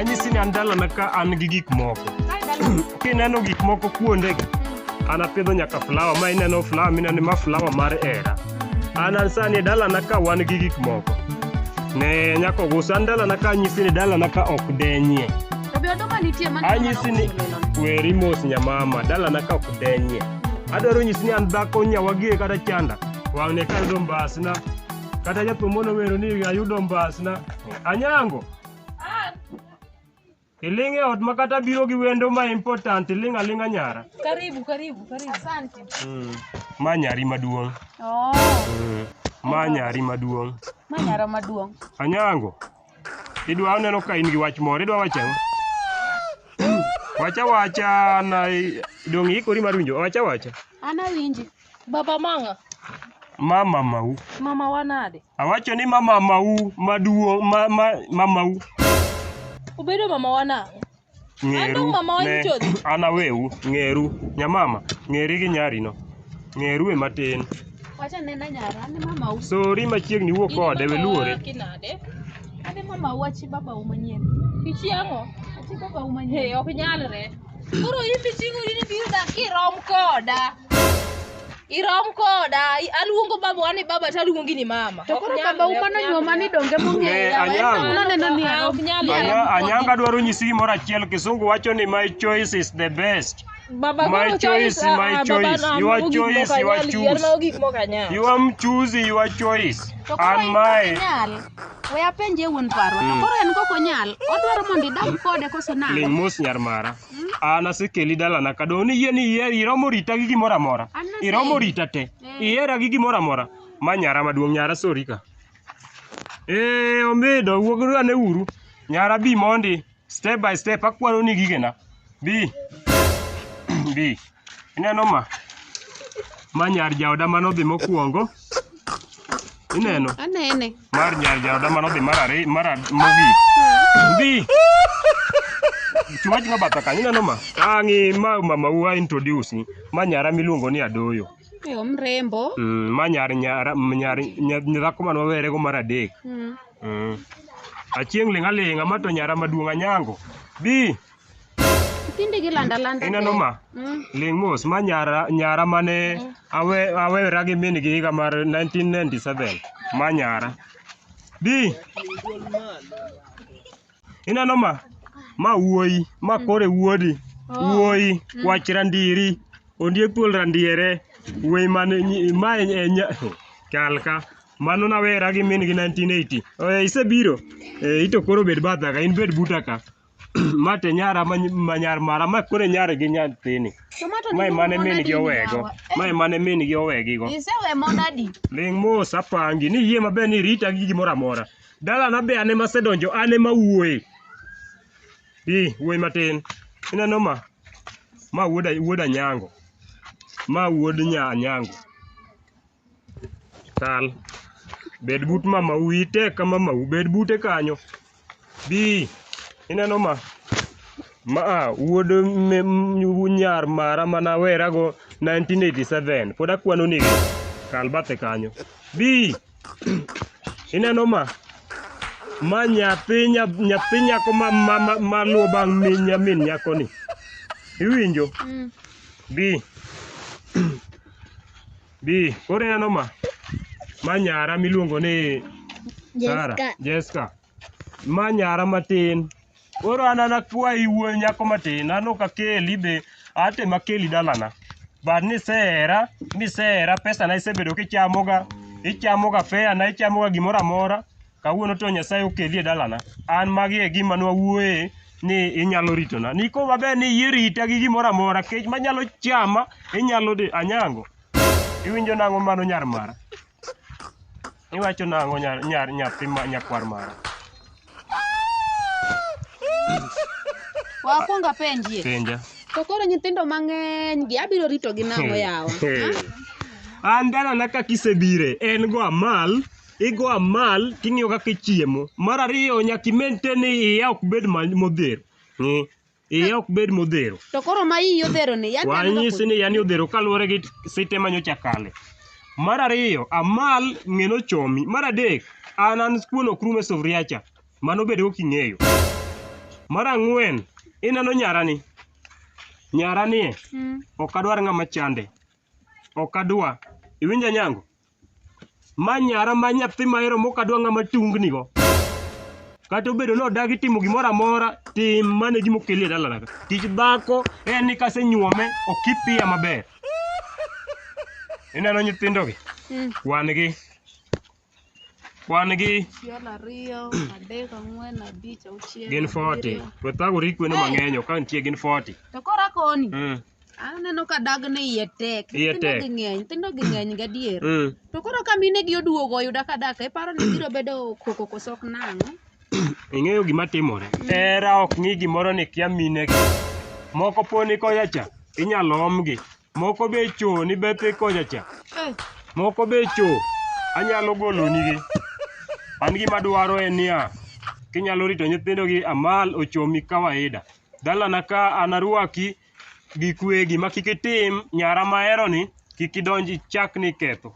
Anyisi ni an dalana ka an gi gik moko. Kineno gik moko kuondegi, an apidho nyaka flower ma ineno flower mineno ma flower mar hera. An an sani e dalana ka wan gi gik moko. Ne nyako gusa an dalana ka anyisi ni dalana ka ok denyie. To be oduma nitie mano Anyisi ni weri mos nyamama, dalana ka ok denyie. Adwaro nyisi ni an dhako nyawagie kata chanda. Wang'ne ka ayudo mbasna. Kata jathum mono wero ni ayudo mbasna. Anyango. Iling' e ot ma kata biro gi wendo ma important, iling' aling'a nyara. Karibu, karibu, karibu. Asante. Ma nyari maduong'. Oh, Ma nyari maduong'. ma nyara maduong'. Anyango. Idwa aneno ka in gi wach moro, idwa wacho ang'o? Wacha wacha na dong' iikori mar winjo, wacha wacha. An awinji. Baba manga. Ma mamau. Mama wanade. Awacho ni ma mamau maduong' ma ma mamau. Obedo mama wanang'o? Ng'eru. An mama wa ne- nyicho dhi. An aweu, ng'eru. Nyamama, ng'eri gi nyari no. Ng'eru e matin. Wacha nena nyara, an e mamau. Sori machiegni wuo kode, we luore. Kinade. An e mamau achi babau manyien. Ichi ang'o? Achi babau manyien. He, ok nyalre. Koro in biting'ori ni biro dak kirom koda. Irom koda. Aluongo babawa ni baba to aluongi ni mama. To koro babau mano nyuoma ni donge Ne, mong'eyo. Anyango. Naneno ni Ah, ok nyalre. Anyanga dwaro nyisi gimoro achiel. Kisungu wacho ni my choice is the best. Baba My koro choice, ah, my ah, choice. baba, no, Your mago gik choice, mok your anyal yier, choose. mago gik mok anyal. You am choosy your choice. To koro And in my kok inyal. We apenje wuon parwa. To koro en kok onyal. Odwaro mondo idag kode koso nang'o? Ling' mos nyar mara. An asekeli dalana ka dong' ni yie ni iher iromo rita gi gimoro amora. An naseheri. Iromo rita te. Eh. Ihera gi gimoro amora. Ma nyara maduong' nyara sori ka. Eh omido wuog ane uru. Nyara bi mondi step by step akwano ni gigena. Bi. Bi. Ineno ma? Ma nyar jaoda manodhi mokwongo. Ineno? Anene. Mar nyar jaoda manodhi mar ariyo mar mogik. Bi. Chwach ma batha kanyo ineno ma? Ang'i ma mama wa introduce ni. Ma nyara miluongo ni Adoyo. E omrembo. Ma nyar nyara nyar dhako mane wawerego mar adek. Achieng' ling' aling'a ma to nyara maduong' Anyango. Bi. Nyithindi gi landa landa. Ineno ma? Ling' mos ma nyara nyara mane awe awera gi min gi higa mar 1997. Ma nyara. Bi. Ineno ma? Ma wuoyi, ma kore wuodi. Wuoyi, wach randiri, ondiek thuol randiere. Wuoyi mane ma e nya kal ka. Mano nawera gi min gi 1980. Eh, isebiro. Eh, ito koro bed batha ka, in bed buta ka. Ma te nyara ma ma nyar mara, ma koro e nyare gi nyathini. To ma to Mae niluongo mane mon min adi gi owego. yawa? Mae mane min gi owegigo. Isewe mon adi? Ling' mos apangi ni yie maber ni irita gi gimoro amora. Dalana be an ema asedonjo, an ema awuoye. Bi, wuoyi matin. Ineno ma? Ma wuod wuod Anyango. Ma wuod nya Anyango. Kal. Bed but mamau, itek ka mamau, bed bute kanyo. Bi. Ineno ma? Ma wuod nyar mara mana werago 1987. Pod akwano nigi. Kal bathe kanyo. Bi. Ineno ma? Ma nyathi nyathi nyako ma ma ma, ma luwo bang' min nyamin nyakoni. Iwinjo? Bi. Bi, koro ineno ma? Ma nyara miluongo ni Sara, Jessica. Ma nyara matin. Koro an an akwayi wuoyi nyako matin, an ok akeli be, atemo akeli dalana. But nisehera, misehera, pesa na isebedo kichamoga, ichamoga fare na, ichamoga gimoro amora. Kawuono to Nyasaye okeli e dalana. An magi e gima nwawuoye ni inyalo ritona. Niko maber ni iyie rita gi gimoro amora, kech manyalo chama, inyalo dhi anyango. Iwinjo nang'o mano nyar mara? Iwacho nang'o nyar, nyar nyathi ma nyakwar mara? Wakwong apenjie. Penja. To koro nyithindo mang'eny gi abiro rito gi nang'o yawa? An dalana kaka isebire en go amal, igo amal ting'iyo kaka ichiemo. Mar ariyo nyaka i maintain ni iya ok bed modhero. Ng'i, iya ok bed modhero. To koro ma iyi odhero ni yani Wanyisi ni yani odhero kaluwore gi site ma nyocha kale. Mar ariyo, amal ng'e nochomi. Mar adek, an an kuon ok rum e sufria cha. Mano bedgo king'eyo. Mar ang'wen, ineno nyarani. Nyarani e, ok adwar ng'ama chande. Ok adwa. Iwinja Nyango? Ma nyara ma nyathi mahero mok adwa ng'ama tungni go. Kata obedo ni odagi timo gimoro amora, tim mano e gima okeli e dalana ka. Tich dhako en ni kasenyuome, okipiya maber. Ineno nyithindogi? Kwan gi. Kwan gi. Achiel, ariyo, adek, ang'wen, abich, auchiel. Gin 40. abiriyo. We thagori kweno mang'eny, ok ka nitie gin 40. To koro akoni. Aneno ka dagni iye tek. Iye Nyithindo tek. gi ng'eny, nyithindo gi ng'eny gadier. To koro ka minegi oduogo oyuda ka dak, iparo ni biro bedo koko koso ok nang'o? Ing'eyo gima timore? Hera ok ng'i gimoro ni kia minegi. Moko poni kocha cha, inyalo omgi. Moko be cho ni bethe kocha cha. Eh, Moko be cho, anyalo golonigi. An gima dwaro en niya, kinyalo rito nyithindogi amal ochomi kawaida. Dalana ka an arwaki gi kwe gima kik itim nyara mahero ni kik idonj ichak ni ketho.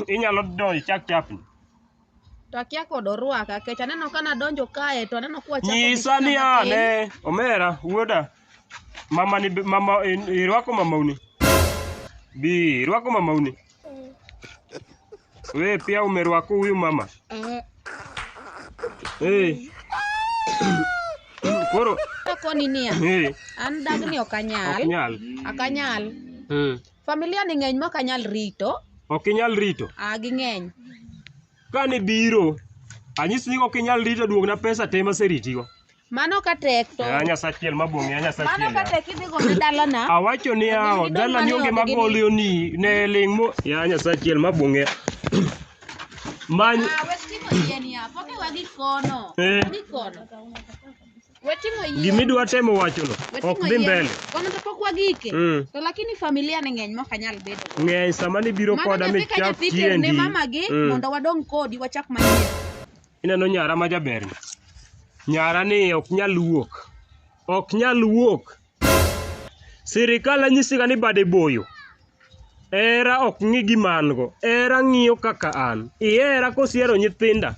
Inyalo donjo ichak chapni. To akia kod orwaka, kech aneno ka nadonjo kae to aneno kwa chako gi Nyisa shida ni matin. ane, omera, wuoda. Mama ni mama irwako mamauni. Bi, irwako mamauni. We pia umerwako huyu mama. Eh. Koro Akoni niya, eh an dagni ok anyal. ok nyal. Ok anyal. Familia ni ng'eny mok anyal rito. Ok inyal rito. Ah, ging'eny. Kane biro, anyisi ni ok inyal rito duogna pesa te maseritigo. Mano ka tek to. Ya Nyasachiel mabong'e, ya Mano Nyasachiel. ka ya. tek idhi gone dalana. Awacho ni yawo, Gidong' dala mana ni e onge odgi ni. magolyo ni ne ling' mo. Ya Nyasachiel mabong'e. Many Ah, wek ting'o yien ya. Pok iwa gi kono. Eh. Gi kono. We ting'o yien. gimidwa temo wachono We ok ting'o dhi yien. mbele. Kono to pok wagike. To lakini familia ni ng'eny mok anyal bedo. Ng'eny sama nibiro Mano koda nyathi ka michak nyathi terne tiendi. mamagi mondo wadong' kodi wachak manyien. Ineno nyara ma jaberni. Nyara ni ok nyal wuok. Ok nyal wuok. Sirikal anyisiga ni bade boyo. Hera ok ng'i gima an go. Hera ng'iyo kaka an. Ihera koso ihero nyithinda?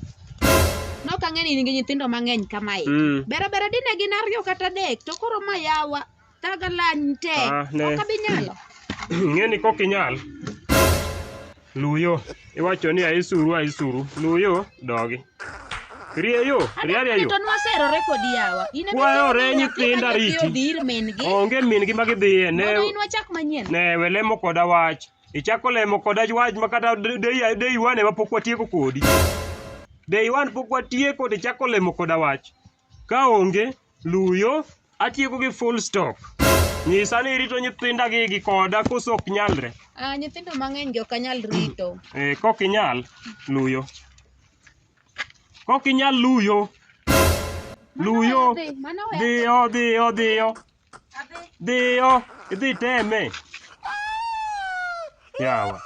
Nok ang'e ni in gi nyithindo mang'eny kamae. Ber abera dine gin ariyo kata adek to koro ma yawa thaga lany tek. Ah, ne. Ok abi nyalo. Ing'e ni kok inyal. Luyo. Iwacho ni aisuru aisuru. Luyo dogi. Rie yo, rie aria yo. To nwaserore kodi yawa. In ema Wayore ibiro nyathi nyithinda ka nyathi riti. odhi ir min-gi. Onge min gi ma gidhiye. Ne, Mondo in wachak manyien. ne we lemo koda wach. Ichako lemo koda wach ma kata day, day one ema pok watieko kodi. Day one pok watieko to ichako lemo koda wach. Ka onge, luyo, atieko gi full stop. Nyisa ni irito nyithinda gi gi koda koso ok nyalre. Ah, nyithindo mang'eny gi ok anyal rito. Eh, kok inyal, luyo. Kok inyal luyo. Luyo. Mano we Dhiyo, dhiyo, dhiyo. Dhiyo, idhi teme. Yawa.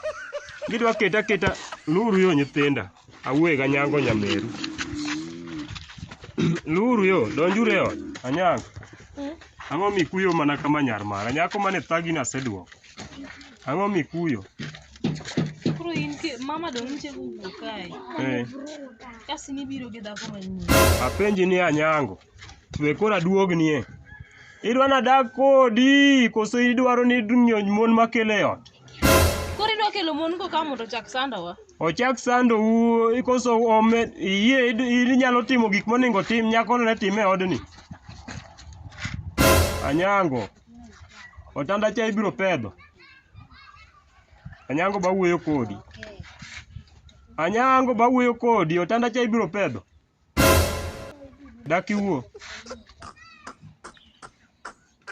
Gidwa keta keta luru yo nyithinda. Awuoye ga nyango nyameru. Luru yo, donjuru e ot. Anyango. Ang'o mikuyo mana kama nyar mara? Nyako mane thagi ni aseduoko. Ang'o mikuyo? Koro in ke mama dong nitie kowuok kae. Eh. Kasi nibiro gi dhako manyien. Apenji ni Anyango, we koro aduognie. Idwa nadag kodi koso idwaro ni ng'iyo mon makelo e ot? Koro idwa kelo mon go ka mondo ochak sandowa. Ochak sandou koso ome iyie inyalo timo gik monego tim nyakono ne tim e odni. Anyango, otanda cha ibiro pedho. Anyango ba wuoyo kodi. Anyango ba wuoyo kodi, otanda cha ibiro pedho. Dak iwuo.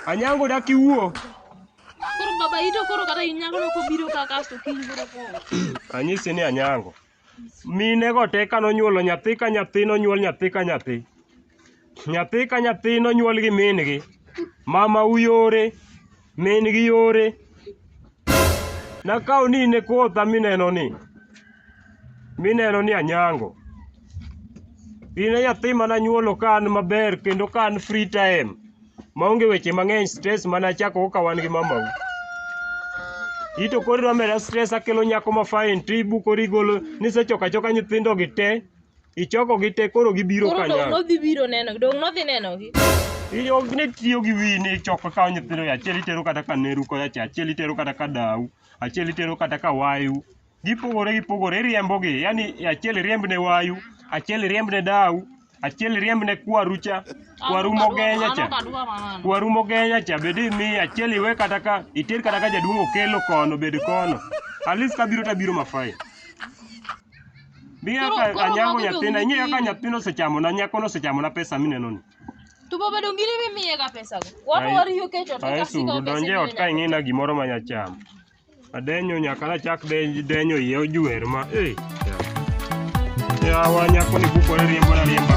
Anyango dak iwuo. Koro baba ito koro kata in nyako no kobiro ka kasto kiny koro ko. Anyisi ni Anyango. Mine go te ka nonyuolo nyathi ka nyathi nonyuol nyathi ka nyathi. Nyathi ka nyathi nonyuol gi min gi. Mama u yore, min gi yore. Nakaw ni in e kotha mineno ni. Mineno ni Anyango. In e nyathi mana nyuolo ka an maber kendo ka an free time. Maonge weche mang'eny stress mana achako ka wan gi mamau. Ito koro idwa meda stress akelo nyako ma fine to ibukori igolo nisechoko achoka nyithindo gi te. Ichoko gi te koro gibiro Koro dong' kanyakla. nodhi biro neno, dong' nodhi nenogi. Ok ne tiyo gi wiyi ni ichoko kawo nyithindo achiel itero kata ka neru kocha cha, achiel itero kata ka dau, achiel itero kata ka wayu. Gipogore gipogore, iriembogi. Yani achiel iriemb ne wayu, achiel iriemb ne dau, achiel iriemb ne kwaru cha, kwaru mogenya cha. Kwaru mogenya cha bed imi achiel iwe kata ka iter kata ka jaduong' okelo kono bed kono. At least kabiro tabiro mafai. Bi Koro- kaka koro anyango mago nyathina, dong' ing'e kaka nyithindo. nyathino osechamona, nyakono osechamona pesa mineno ni. To baba dong' in ema imiye ga pesa go. Wan Ai- wariyo kech ot Ae kaka sungu, sikawo pesa donj e imiyo ot ka nyako. ing'ina gimoro ma nyachamo. Adenyo nyaka nachak denyo iye ojuer ma. Eh. Yawa nyako ni bukore riembo na riemba.